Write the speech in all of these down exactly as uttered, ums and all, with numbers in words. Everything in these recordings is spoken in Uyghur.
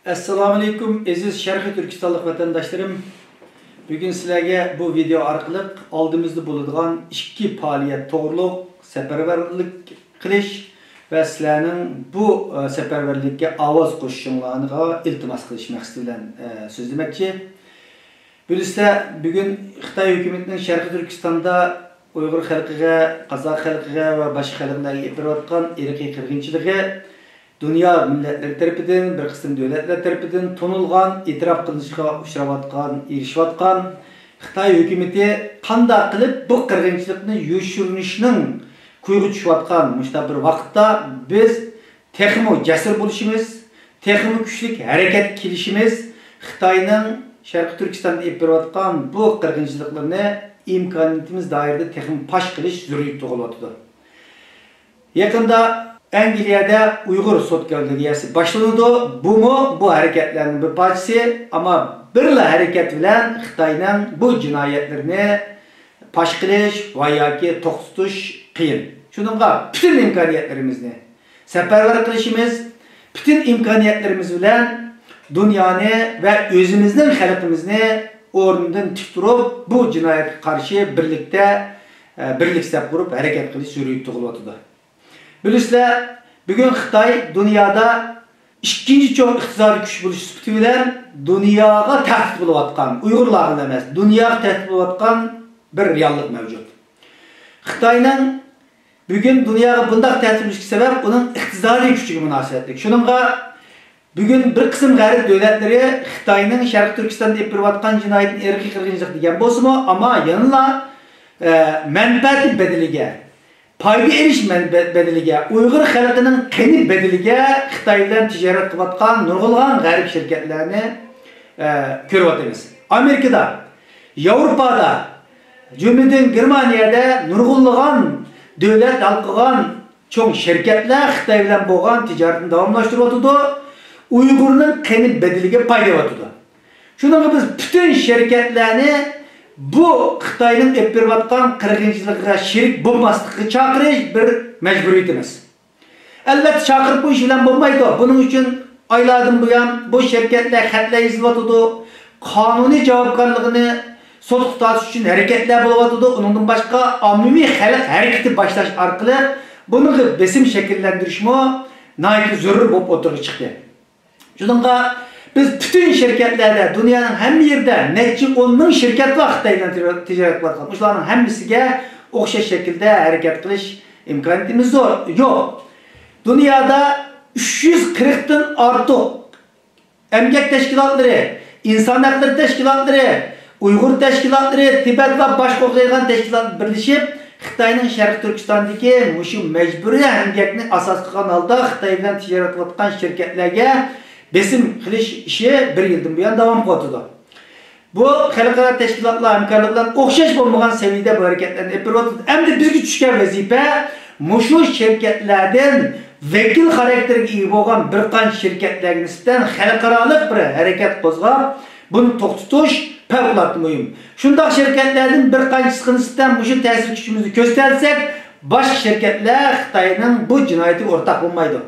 ئەسسالامۇئەلەيكۇم، ئەزىز شەرقىي تۈركىستانلىق ۋەتەنداشلىرىم! بۈگۈن سىلەرگە بۇ ۋىدېئو ئارقىلىق ئالدىمىزدا بولىدىغان ئىككى پائالىيەت توغرۇلۇق سەپەرۋەرلىك قىلىش ۋە سىلەرنىڭ بۇ، ئە، سەپەرۋەرلىككە ئاۋاز قوشۇشۇڭلارغا ئىلتىماس قىلىش مەقسىتى بىلەن، ئە، سۆزلىمەكچى. بىلىسىلەر، بۈگۈن خىتاي ھۆكۈمىتىنىڭ شەرقىي تۈركىستاندا ئۇيغۇر خەلقىگە، قازاق خەلقىگە ۋە باشقا خەلقلەرگە ئېلىپ بېرىۋاتقان ئىرقىي قىرغىنچىلىقى دۇنيا مىللەتلىرى تەرىپىدىن، بىر قىسىم دۆلەتلەر تەرىپىدىن تونۇلغان، ئېتىراپ قىلىنىشقا ئۇچراۋاتقان، ئېرىشىۋاتقان خىتاي ھۆكۈمىتى قانداق قىلىپ بۇ قىرغىنچىلىقنى يوشۇرۇنۇشنىڭ كويىغا چۈشۈۋاتقان مۇشۇنداق بىر ۋاقىتتا بىز تېخىمۇ جەسۇر بولۇشىمىز، تېخىمۇ كۈچلۈك ھەرىكەتكە كېلىشىمىز خىتاينىڭ شەرقىي تۈركىستاندا ئېلىپ بېرىۋاتقان بۇ قىرغىنچىلىقلىرىنى ئىمكانىيىتىمىز دائىرىدە تېخىمۇ پاش قىلىش زۆرۈرىيىتى تۇغۇلۇۋاتىدۇ. يېقىندا ئەنگلىيەدە ئۇيغۇر سوت كوللېگىيەسى باشلىنىدۇ. بۇمۇ بۇ ھەرىكەتلەرنىڭ بىر پارچىسى، ئەمما بىرلا ھەرىكەت بىلەن خىتاينىڭ بۇ جىنايەتلىرىنى پاش قىلىش ۋە ياكى توختىتىش قىيىن. شۇنىڭغا پۈتۈن ئىمكانىيەتلىرىمىزنى سەپەرۋەر قىلىشىمىز، پۈتۈن ئىمكانىيەتلىرىمىز بىلەن دۇنيانى ۋە ئۆزىمىزنىڭ خەلقىمىزنى ئورنىدىن تىك تۇرۇپ، بۇ جىنايەتكە قارشى بىرلىكتە، ئە، بىرلىك سەپ قۇرۇپ ھەرىكەت قىلىش زۆرۈرىيىتى تۇغۇلۇۋاتىدۇ. بىلىسىلەر، بۈگۈن خىتاي دۇنيادا ئىككىنچى چوڭ ئىقتىسادىي كۈچ بولۇش سۈپىتى بىلەن دۇنياغا تەھدىت بولۇۋاتقان، ئۇيغۇرلارغىلا ئەمەس، دۇنياغا تەھدىت بولۇۋاتقان بىر رېئاللىق مەۋجۇت. خىتاينىڭ بۈگۈن دۇنياغا بۇنداق تەھدىت بولۇشىدىكى سەۋەب ئۇنىڭ ئىقتىسادىي كۈچىگە مۇناسىۋەتلىك. شۇنىڭغا بۈگۈن بىر قىسىم غەرب دۆلەتلىرى خىتاينىڭ شەرقىي تۈركىستاندا ئېلىپ بېرىۋاتقان جىنايىتىنى ئىرقىي قىرغىنچىلىق دېگەن بولسىمۇ، ئەمما يەنىلا، ئە، مەنپەئەتى بەدىلىگە، پايدا ئېلىش مەنبە-، بەدىلىگە، ئۇيغۇر خەلقىنىڭ قېنى بەدىلىگە خىتاي بىلەن تىجارەت قىلىۋاتقان نۇرغۇنلىغان غەرب شىركەتلەرنى، ئە، كۆرۈۋاتىمىز. ئامېرىكىدا، ياۋروپادا، جۈملىدىن گېرمانىيەدە نۇرغۇنلىغان دۆلەت ھالقىغان چوڭ شىركەتلەر خىتاي بىلەن بولغان تىجارىتىنى داۋاملاشتۇرۇۋاتىدۇ، ئۇيغۇرنىڭ قېنى بەدىلىگە پايدا ئېلىۋاتىدۇ. شۇنىڭغا بىز پۈتۈن شىركەتلەرنى بۇ خىتاينىڭ ئېلىپ بېرىۋاتقان قىرغىنچىلىقىغا شېرىك بولماسلىققا چاقىرىش بىر مەجبۇرىيىتىمىز. ئەلۋەتتە، چاقىرىپ قويۇش بىلەن بولمايدۇ. بۇنىڭ ئۈچۈن ئايلاردىن بۇيان بۇ شىركەتلەر خەتلەر يېزىلىۋاتىدۇ، قانۇنىي جاۋابكارلىقىنى سوتقا تارتىش ئۈچۈن ھەرىكەتلەر بولۇۋاتىدۇ. ئۇنىڭدىن باشقا، ئاممىۋى خەلق ھەرىكىتى باشلاش ئارقىلىق بۇنىڭغا بېسىم شەكىللەندۈرۈشمۇ ناھايىتى زۆرۈر بولۇپ ئوتتۇرىغا چىقتى. شۇنىڭغا بىز پۈتۈن شىركەتلەردە، دۇنيانىڭ ھەممە يېرىدە نەچچە ئون مىڭ شىركەت بار خىتاي بىلەن تىجارەت قىلىۋاتقان. مۇشۇلارنىڭ ھەممىسىگە ئوخشاش شەكىلدە ھەرىكەت قىلىش ئىمكانىيىتىمىز زور. يوق. دۇنيادا ئۈچ يۈز قىرىقتىن ئارتۇق ئەمگەك تەشكىلاتلىرى، ئىنسان ھەقلىرى تەشكىلاتلىرى، ئۇيغۇر تەشكىلاتلىرى، تىبەت ۋە باشقا ئوخشايدىغان تەشكىلاتلار بىرلىشىپ، خىتاينىڭ شەرقىي تۈركىستاندىكى مۇشۇ مەجبۇرىي ئەمگەكنى ئاساس قىلغان ھالدا خىتاي بىلەن تىجارەت قىلىۋاتقان شىركەتلەرگە بېسىم قىلىش ئىشى بىر يىلدىن بۇيان داۋام قىلىۋاتىدۇ. بۇ خەلقئارا تەشكىلاتلار ھەمكارلىقى بىلەن ئوخشاش بولمىغان سەۋىيەدە بۇ ھەرىكەتلەرنى ئېلىپ بېرىۋاتىدۇ. ئەمدى بىزگە چۈشكەن ۋەزىپە مۇشۇ شىركەتلەردىن ۋەكىل خاراكتېرىگە ئىگە بولغان بىر قانچە شىركەتلەرگە نىسبەتەن خەلقئارالىق بىر ھەرىكەت قوزغاپ، بۇنى توختىتىش پەۋقۇلئاددە مۇھىم. شۇنداق شىركەتلەردىن بىر قانچىسىغا نىسبەتەن مۇشۇ تەسىر كۈچىمىزنى كۆرسەتسەك، باشقا شىركەتلەر خىتاينىڭ بۇ جىنايىتىگە ئورتاق بولمايدۇ.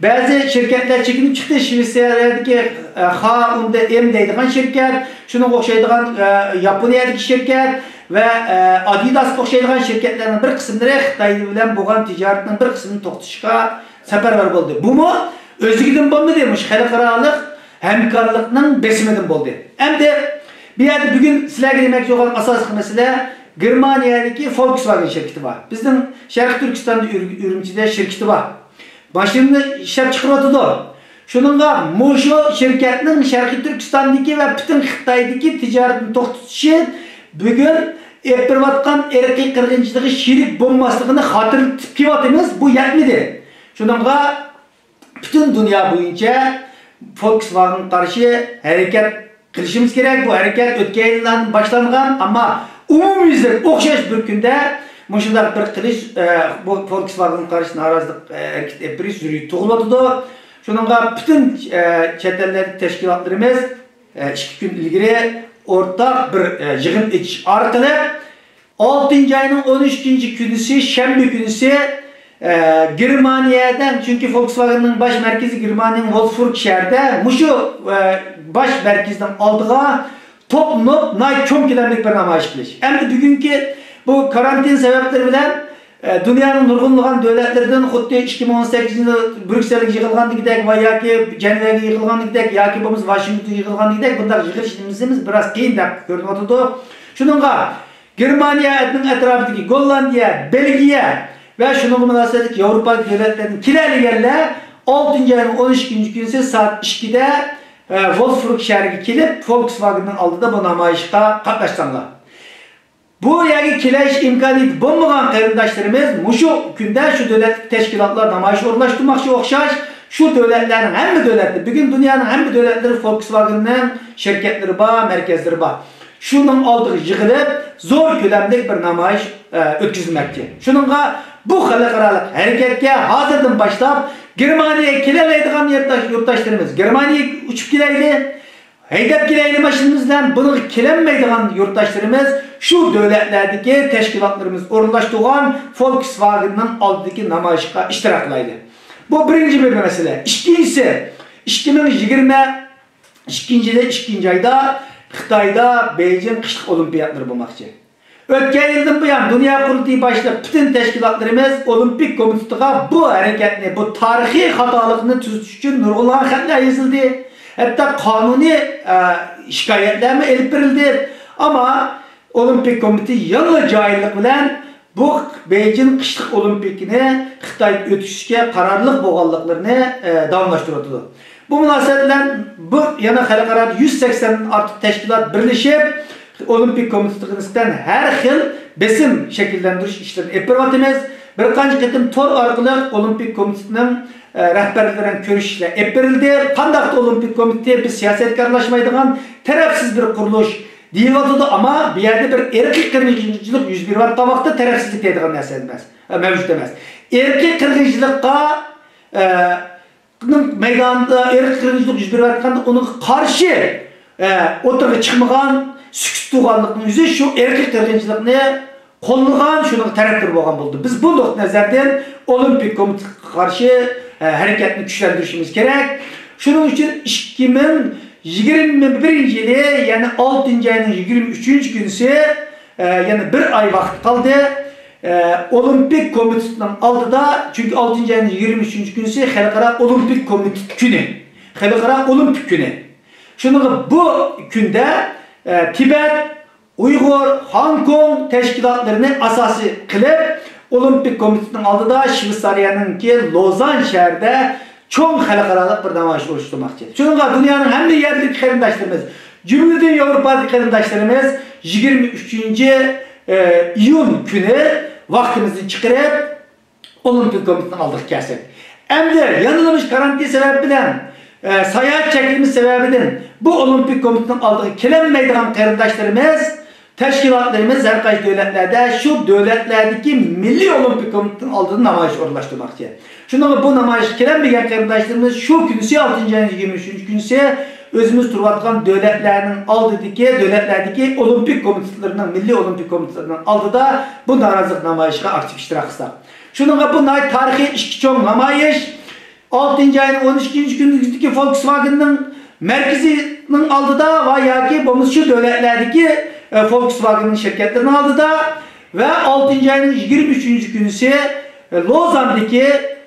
بەزى شىركەتلەر چېكىنىپ چىقتى. شىۋېتسىيەدىكى، ئە، خا ئۇندې ئېم دەيدىغان شىركەت، شۇنىڭغا ئوخشايدىغان، ئە، ياپونىيەدىكى شىركەت ۋە، ئە، ئادىداسقا ئوخشايدىغان شىركەتلەرنىڭ بىر قىسىملىرى خىتاي بىلەن بولغان تىجارەتنىڭ بىر قىسمىنى توختىتىشقا سەپەرۋەر بولدى. بۇمۇ ئۆزلۈكىدىن بولمىدى، مۇشۇ خەلقئارالىق ھەمكارلىقنىڭ بېسىمىدىن بولدى. ئەمدى بۇ يەردە بۈگۈن سىلەرگە دېمەكچى بولغان ئاساسلىق مەسىلە، گېرمانىيەدىكى فولكسۋاگېن شىركىتى بار. بىزنىڭ شەرقىي تۈركىستاندا ئۈر-، ئۈرۈمچىدە شىركىتى بار. ماشىنىنى ئىشلەپ چىقىرىۋاتىدۇ. شۇنىڭغا مۇشۇ شىركەتنىڭ شەرقىي تۈركىستاندىكى ۋە پۈتۈن خىتايدىكى تىجارىتىنى توختىتىشى بۈگۈن ئېلىپ بېرىۋاتقان ئىرقىي قىرغىنچىلىقى شېرىك بولماسلىقىنى خاتىرىلىتىپ كېلىۋاتىمىز. بۇ يەتمىدى. شۇنىڭغا پۈتۈن دۇنيا بويىچە فولكسۋاگېنغا قارشى ھەرىكەت قىلىشىمىز كېرەك. بۇ ھەرىكەت ئۆتكەن يىللاردىن باشلانغان، ئەمما ئومۇميۈزلۈك ئوخشاش بىر كۈندە مۇشۇنداق بىر قىلىش، ئە، بۇ فولكسۋاگېنغا قارشى نارازىلىق، ئە، ھەرىكىتى ئېلىپ بېرىش زۆرۈرىيىتى تۇغۇلۇۋاتىدۇ. شۇنىڭغا پۈتۈن، ئە، چەت ئەللەردىكى تەشكىلاتلىرىمىز، ئە، ئىككى كۈن ئىلگىرى ئورتاق بىر، ئە، يىغىن ئېچىش ئارقىلىق ئالتىنچى ئاينىڭ ئون ئۈچىنچى كۈنىسى، شەنبە كۈنىسى ئە، گېرمانىيەدە، چۈنكى فولكسۋاگېننىڭ باش مەركىزى گېرمانىيەنىڭ ۋولفسبۇرگ شەھىرىدە، مۇشۇ، ئە، باش مەركىزىنىڭ ئالدىغا توپلىنىپ، ناھايىتى چوڭ كۆلەملىك بىر نامايىش قىلىش. ئەمدى بۈگۈنكى بۇ كارانتىن سەۋەبلىرى بىلەن، ئە، دۇنيانىڭ نۇرغۇنلىغان دۆلەتلىرىدىن خۇددى ئىككى مىڭ ئون سەككىزىنچى يىلى بريۇكسېلگە يىغىلغاندىكىدەك ۋە ياكى جەنۋەگە يىغىلغاندىكىدەك ياكى بولمىسا ۋاشىنگتونغا يىغىلغاندىكىدەك بۇنداق يىغىلىش نېمىسىمىز بىراز قىيىن دەپ كۆرۈنۈۋاتىدۇ. شۇنىڭغا گېرمانىيەنىڭ ئەتراپىدىكى گوللاندىيە، بېلگىيە ۋە شۇنىڭغا مۇناسىۋەتلىك ياۋروپا دۆلەتلىرىدىن كېلەلىگەنلەر ئالتىنچى ئاينىڭ ئون ئىككىنچى كۈنى سائەت ئىككىدە، ئە، ۋولفسبۇرگ شەھىرىگە كېلىپ، فولكسۋاگېننىڭ ئالدىدا بۇ نامايىشقا قاتناشساڭلار. بۇ يەرگە كېلىش ئىمكانىيىتى بولمىغان قېرىنداشلىرىمىز مۇشۇ كۈندە شۇ دۆلەتلىك تەشكىلاتلار نامايىش ئورۇنلاشتۇرماقچى ئوخشاش، شۇ دۆلەتلەرنىڭ ھەممە دۆلەتلىرى، بۈگۈن دۇنيانىڭ ھەممە دۆلەتلىرى فولكسۋاگېننىڭ شىركەتلىرى بار، مەركەزلىرى بار. شۇنىڭ ئالدىغا يىغىلىپ، زور كۆلەملىك بىر نامايىش، ئە، ئۆتكۈزۈلمەكچى. شۇنىڭغا بۇ خەلقئارالىق ھەرىكەتكە ھازىردىن باشلاپ، گېرمانىيەگە كېلەلەيدىغان يۇرتداش-، يۇرتداشلىرىمىز گېرمانىيەگە ئۇچۇپ كېلەيلى، ھەيدەپ كېلەيلى ماشىنىمىز بىلەن، بۇنىڭغا كېلەلمەيدىغان يۇرتداشلىرىمىز شۇ دۆلەتلەردىكى تەشكىلاتلىرىمىز ئورۇنلاشتۇرغان فولكسۋاگېننىڭ ئالدىدىكى نامايىشقا ئىشتىراك قىلايلى. بۇ بىرىنچى بىر مەسىلە. ئىككىنچىسى، ئىككى مىڭ يىگىرمە ئىككىنچى يىلى ئىككىنچى ئايدا خىتايدا بېيجىڭ قىشلىق ئولىمپىياتلىرى بولماقچى. ئۆتكەن يىلدىن بۇيان، دۇنيا قۇرۇلتىيى باشلىق پۈتۈن تەشكىلاتلىرىمىز، ئولىمپىك كومىتېتىغا بۇ ھەرىكەتنى، بۇ تارىخىي خاتالىقنى تۈزىتىش ئۈچۈن نۇرغۇنلىغان خەتلەر يېزىلدى. ھەتتا قانۇنىي، ئە، شىكايەتلەرمۇ ئېلىپ بېرىلدى. ئەمما ئولىمپىك كومىتېتى يەنىلا جاھىللىق بىلەن بۇ بېيجىڭ قىشلىق ئولىمپىكىنى خىتايدا ئۆتكۈزۈشكە قارارلىق بولغانلىقلىرىنى، ئە، داۋاملاشتۇرۇۋاتىدۇ. بۇ مۇناسىۋەت بىلەن بۇ يەنە خەلقئارادا يۈز سەكسەندىن ئارتۇق تەشكىلات بىرلىشىپ، ئولىمپىك كومىتېتىغا نىسبەتەن ھەر خىل بېسىم شەكىللەندۈرۈش ئىشلىرىنى ئېلىپ بېرىۋاتىمىز. بىر قانچە قېتىم تور ئارقىلىق ئولىمپىك كومىتېتىنىڭ، ئە، رەھبەرلىرى بىلەن كۆرۈشۈشلەر ئېلىپ بېرىلدى. قانداقتۇ ئولىمپىك كومىتېتى بىز سىياسەتكە ئارىلاشمايدىغان تەرەپسىز بىر قۇرۇلۇش دېيىلىۋاتىدۇ، ئەمما بۇ يەردە بىر ئىرقىي قىرغىنچىلىق يۈز بېرىۋاتقان ۋاقىتتا تەرەپسىزلىك دەيدىغان نەرسە ئەمەس، ئە، مەۋجۇت ئەمەس. ئىرقىي قىرغىنچىلىققا، ئە، نىڭ مەيدانىدا ئىرقىي قىرغىنچىلىق يۈز بېرىۋاتقاندا ئۇنىڭغا قارشى، ئە، ئوتتۇرىغا چىقمىغان، سۈكۈت تۇتقانلىقنىڭ ئۆزى شۇ ئىرقىي قىرغىنچىلىقنى قوللىغان، شۇنىڭغا تەرەپدار بولغان بولىدۇ. بىز بۇ نۇقتىئى نەزەردىن ئولىمپىك كومىتېتقا قارشى، ئە، ھەرىكەتنى كۈچلەندۈرۈشىمىز كېرەك. شۇنىڭ ئۈچۈن ئىككى مىڭ يىگىرمە بىرىنچى يىلى، يەنى ئالتىنچى ئاينىڭ يىگىرمە ئۈچىنچى كۈنىسى، ئە، يەنە بىر ئاي ۋاقىت قالدى. ئە، ئولىمپىك كومىتېتنىڭ ئالدىدا، چۈنكى ئالتىنچى ئاينىڭ يىگىرمە ئۈچىنچى كۈنىسى خەلقئارا ئولىمپىك كومىتېت كۈنى، خەلقئارا ئولىمپىك كۈنى. شۇنىڭغا بۇ كۈندە، ئە، تىبەت، ئۇيغۇر، خوڭكوڭ تەشكىلاتلىرىنى ئاساسىي قىلىپ، ئولىمپىك كومىتېتنىڭ ئالدىدا شۋېتسارىيەنىڭكى لوزان شەھىرىدە چوڭ خەلقئارالىق بىر نامايىش ئۇيۇشتۇرماقچى. شۇنىڭغا دۇنيانىڭ ھەممە يەرلىك قېرىنداشلىرىمىز، جۈملىدىن ياۋروپادىكى قېرىنداشلىرىمىز يىگىرمە ئۈچىنچى، ئە، ئىيۇن كۈنى ۋاقتىمىزنى چىقىرىپ، ئولىمپىك كومىتېتنىڭ ئالدىغا كەلسەك. ئەمدى يەنىلا مۇشۇ كارانتىن سەۋەبى بىلەن، ئە، ساياھەت چەكلىمىسى سەۋەبىدىن بۇ ئولىمپىك كومىتېتنىڭ ئالدىغا كېلەلمەيدىغان قېرىنداشلىرىمىز، تەشكىلاتلىرىمىز ھەر قايسى دۆلەتلەردە شۇ دۆلەتلەردىكى مىللىي ئولىمپىك كومىتېتنىڭ ئالدىدا نامايىش ئورۇنلاشتۇرماقچى. شۇنىڭغا بۇ نامايىشقا كېلەلمىگەن قېرىنداشلىرىمىز شۇ كۈنىسى، ئالتىنچى ئاينىڭ يىگىرمە ئۈچىنچى كۈنىسى ئۆزىمىز تۇرۇۋاتقان دۆلەتلەرنىڭ ئالدىدىكى، دۆلەتلەردىكى ئولىمپىك كومىتېتلىرىنىڭ، مىللىي ئولىمپىك كومىتېتلىرىنىڭ ئالدىدا بۇ نارازىلىق نامايىشىغا ئاكتىپ ئىشتىراك قىلساق. شۇنىڭغا بۇ ناھايىتى تارىخىي ئىككى چوڭ نامايىش، ئالتىنچى ئاينىڭ ئون ئىككىنچى كۈنىدىكى فولكسۋاگېننىڭ مەركىزىنىڭ ئالدىدا ۋە ياكى بولمىسا شۇ دۆلەتلەردىكى، ئە، فولكسۋاگېننىڭ شىركەتلىرىنىڭ ئالدىدا ۋە ئالتىنچى ئاينىڭ يىگىرمە ئۈچىنچى كۈنىسى، ئە، لوزاندىكى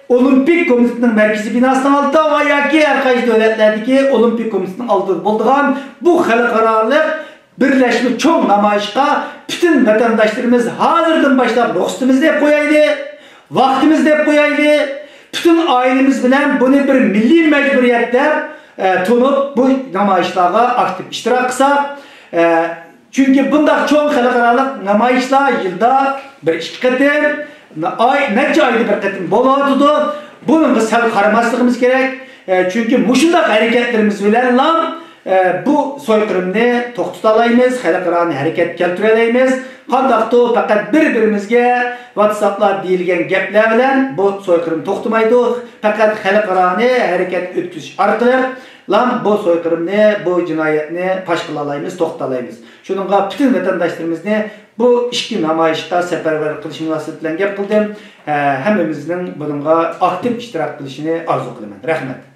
ئولىمپىك كومىتېتىنىڭ مەركىزىي بىناسىنىڭ ئالدىدا ۋە ياكى ھەر قايسى دۆلەتلەردىكى ئولىمپىك كومىتېتىنىڭ ئالدىدا بولىدىغان بۇ خەلقئارالىق بىرلەشمە چوڭ نامايىشقا پۈتۈن ۋەتەنداشلىرىمىز ھازىردىن باشلاپ رۇخسىتىمىزنى ئېلىپ قويايلى، ۋاقتىمىزنى ئېلىپ قويايلى، پۈتۈن ئائىلىمىز بىلەن بۇنى بىر مىللىي مەجبۇرىيەت دەپ، ئە، تونۇپ، بۇ نامايىشلارغا ئاكتىپ ئىشتىراك قىلساق، ئە، چۈنكى بۇنداق چوڭ خەلقئارالىق نامايىشلار يىلدا بىر ئىككى قېتىم، ئاي، نەچچە ئايدا بىر قېتىم بولۇۋاتىدۇ. بۇنىڭغا سەل قارىماسلىقىمىز كېرەك. ئە، چۈنكى مۇشۇنداق ھەرىكەتلىرىمىز بىلەنلا، ئە، بۇ سويقىرىمنى توختىتالايمىز، خەلقئارانى ھەرىكەتكە كەلتۈرەلەيمىز. قانداقتۇ، پەقەت بىر-بىرىمىزگە ۋاتساپلار دېيىلگەن گەپلەر بىلەن بۇ سويقىرىم توختىمايدۇ. پەقەت خەلقئارانى ھەرىكەتكە ئۆتكۈزۈش ئارقىلىق لام بۇ سويقىرىمنى، بۇ جىنايەتنى پاش قىلالايمىز، توختىتالايمىز. شۇنىڭغا پۈتۈن ۋەتەنداشلىرىمىزنى بۇ ئىچكى نامايىشقا سەپەرۋەر قىلىش مۇناسىۋىتى بىلەن گەپ قىلدىم. ھە، ھەممىمىزنىڭ بۇنىڭغا ئاكتىپ ئىشتىراك قىلىشىنى ئارزۇ قىلىمەن. رەھمەت.